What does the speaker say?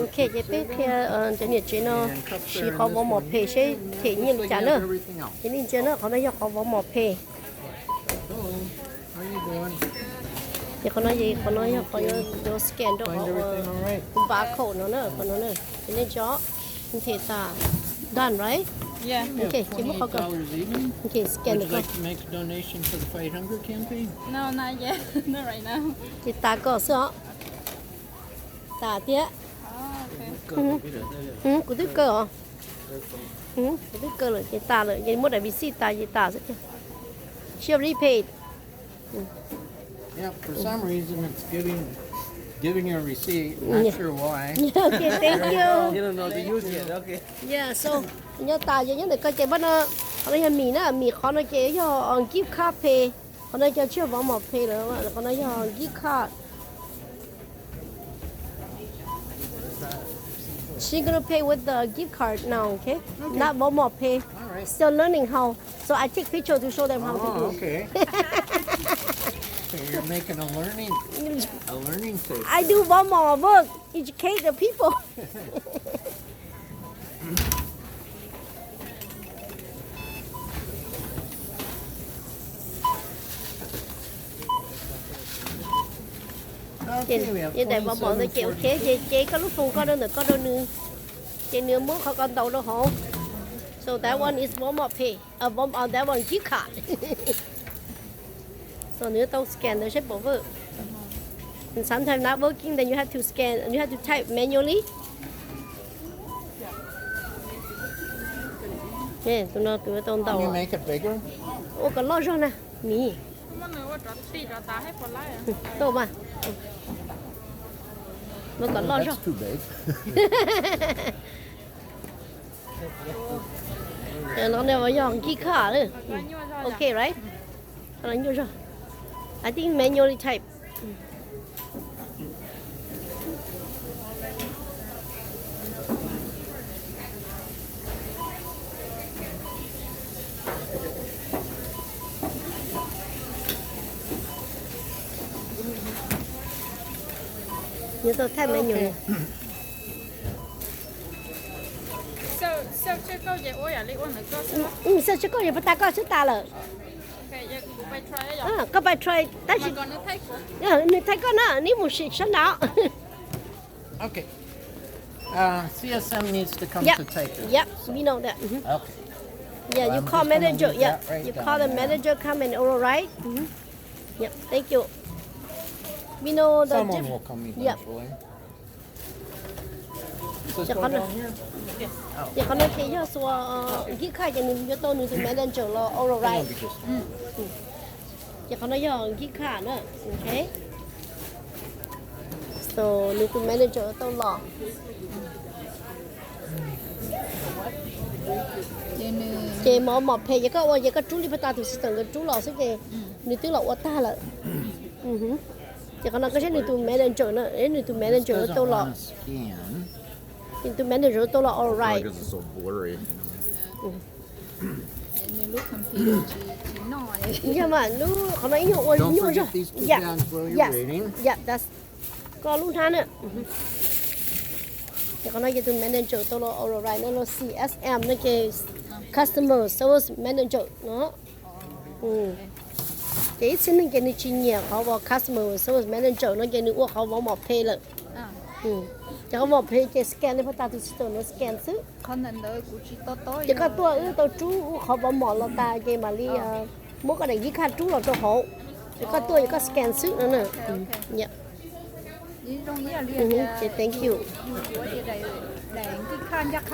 Ok, ces peb qhia cov niam tsev no siv qhov Walmart Pay seb them nyiaj li cas na. Ces nej ntsia na, qhov no yog qhov Walmart Pay. Ces qhov no, qhov no yog qhov yuav scan rau qhov tus barcode no na, qhov no na. Ces nej ntsia, them tas done, right? Ok, ces muab qhov ko, ok, scan rau ko. Ces tas ko xwb os. Tas thiab. Kuv twb kaw os. Kuv twb kaw lawm ces tas lawm, ces muab daim receipt tas ces tas xwb. She already paid. Yeah, for some reason it's giving giving you a receipt. Not sure why. Okay, thank you. You don't know to use it. Okay. Yeah, so nyob tas, yog nyob ntawm ko ces pab no, qhov no yog Mim na, Mim qhov no ces yog gift card pay, qhov no cov tshiab Walmart Pay lawm, qhov no yog gift card. She's gonna pay with the gift card now, okay? Not Walmart Pay. Still learning how. So I take picture to show them how to do. Okay. So you're making a learning a learning thing. I do Walmart work, educate the people. Ces daim Walmart ntawd ces ok, ces cev koj lub phone koj rau ntawm koj rau nws, ces nws muab qhov ko ntaus rau hauv. So that one is Walmart Pay. That one gift card. So nws yuav tau scan ntawd seb puas work. Sometimes not working, then you have to scan, you have to type manually. Tus no tus yuav tau ntaus. Ua kom loj zog na, Mim. Tau mas. Ua kom loj zog. No yog gift card. Ok, right? Nyuaj zog. I think manually type. Nws tau thaij me nyuam. Xav tseb koj ces pab tas koj xwb tas lawm. Koj pab try tab sis nws thaij koj na, neb mus sim sab nraud. Okay. Uh, C S M needs to come to take it. Yep, we know that. Okay. Yeah, you call manager. Yeah, you call the manager, come and override. Yep, thank you. We know the Someone will come eventually. Ces qhov no ces yog xua gift card ces nws yuav tau nws tus manager los override. Ces qhov no yog gift card na. Ok. So nws tus manager tau los. Ces mov mom phem ces koj ua ces koj rub li pab tas tus system nkawd rub los xwb ces nws twb los ua tag lawm. Ces qhov no koj saib nws tus manager na, nws tus manager tau los. Nws tus manager tau los alright. Yog mas lub qhov no ib nyuag ua nyuaj zog. Koj lub hnab na. Ces qhov no ces tus manager tau los alright no los C S M no ces customer service manager no. Ces ib txhia neeg ces nws tsis nyiam qhov uas customer service manager no ces nws ua qhov mov mom phem lawm. Ces qhov mom phem ces scan li pab tas tus system no scan xwb. Ces koj tuaj wb tau rub qhov mov mom los tas ces mam li muab koj daim gift card rub los rau hauv. Ces koj tuaj ces koj scan xwb no na. Ces thank you.